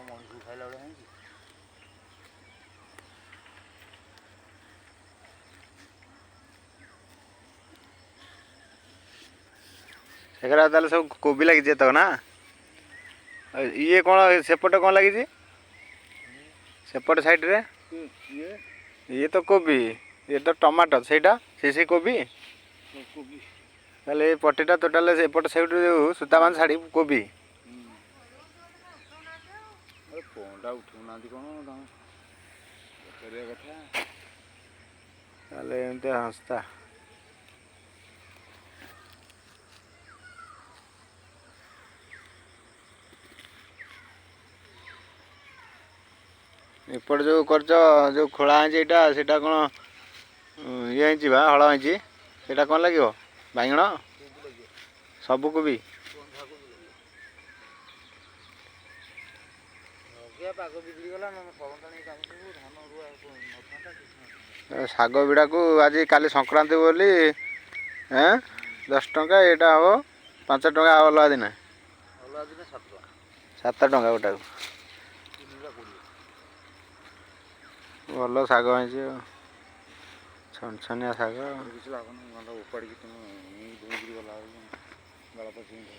ମଣିଷକୁ ଖାଇଲା ଭଳିଆ ହେଇଛି। ସେଗୁଡ଼ା ତାହେଲେ ସବୁ କୋବି ଲାଗିଛି ଏତକ ନା? ଇଏ କ'ଣ ସେପଟେ କ'ଣ ଲାଗିଛି ସେପଟେ ସାଇଡ଼ରେ? ଇଏ ଇଏ ତ କୋବି, ଇଏ ତ ଟମାଟୋ, ସେଇଟା ସେଇ କୋବି। କୋବି। ତାହେଲେ ଏ ପଟିଟା ଟୋଟାଲ ଏପଟ ସାଇଡ଼ରୁ ଯେଉଁ ସୂତାବାନ୍ଧ ଶାଢ଼ୀ କୋବି। ଆରେ ଫୋନ୍ଟା ଉଠଉନାହାନ୍ତି କ'ଣ ତାଙ୍କୁ ପଚାରିବା କଥା। ତାହେଲେ ଏମିତି ସଂସ୍ଥା। ଏପଟେ ଯେଉଁ କରିଛ, ଯେଉଁ ଖୋଳା ହେଇଛି ଏଇଟା, ସେଇଟା କ'ଣ ଇଏ ହେଇଛି ବା ହଳ ହେଇଛି? ସେଇଟା କ'ଣ ଲାଗିବ? ବାଇଗଣ? କୋବି ଲାଗିବ। ସବୁ କୋବି। ବନ୍ଧାକୋବି ଲାଗିବ। ଲଗେଇବା ପାଗ ବିଗିଡ଼ିଗଲା, ନହେଲେ ସରନ୍ତାଣି କାମ ସବୁ ଧାନ ରୁଆ ନଥାନ୍ତା, କିଛି ନଥାନ୍ତା। ଶାଗ ବିଡ଼ାକୁ ଆଜି କାଲି ସଂକ୍ରାନ୍ତି ବୋଲି 10 ଟଙ୍କା, ଏଇଟା ହେବ 5 ଟଙ୍କା। ଆଉ ଅଲଗା ଦିନେ? ଅଲଗା ଦିନେ 7 ଟଙ୍କା। 7 ଟଙ୍କା ଗୋଟାକୁ। 3ଟା 20। ଭଲ ଶାଗ ହେଇଛି ଆଉ ଛନଛନିଆ ଶାଗ। କିଛି ଲାଭ ନାହିଁ, ଗଣ୍ଡ ଉପାଡ଼ିକି ତୁମେ ଧୋଇକିରି ଗଲା ବେଳକୁ ଗଳା ପଶିକି।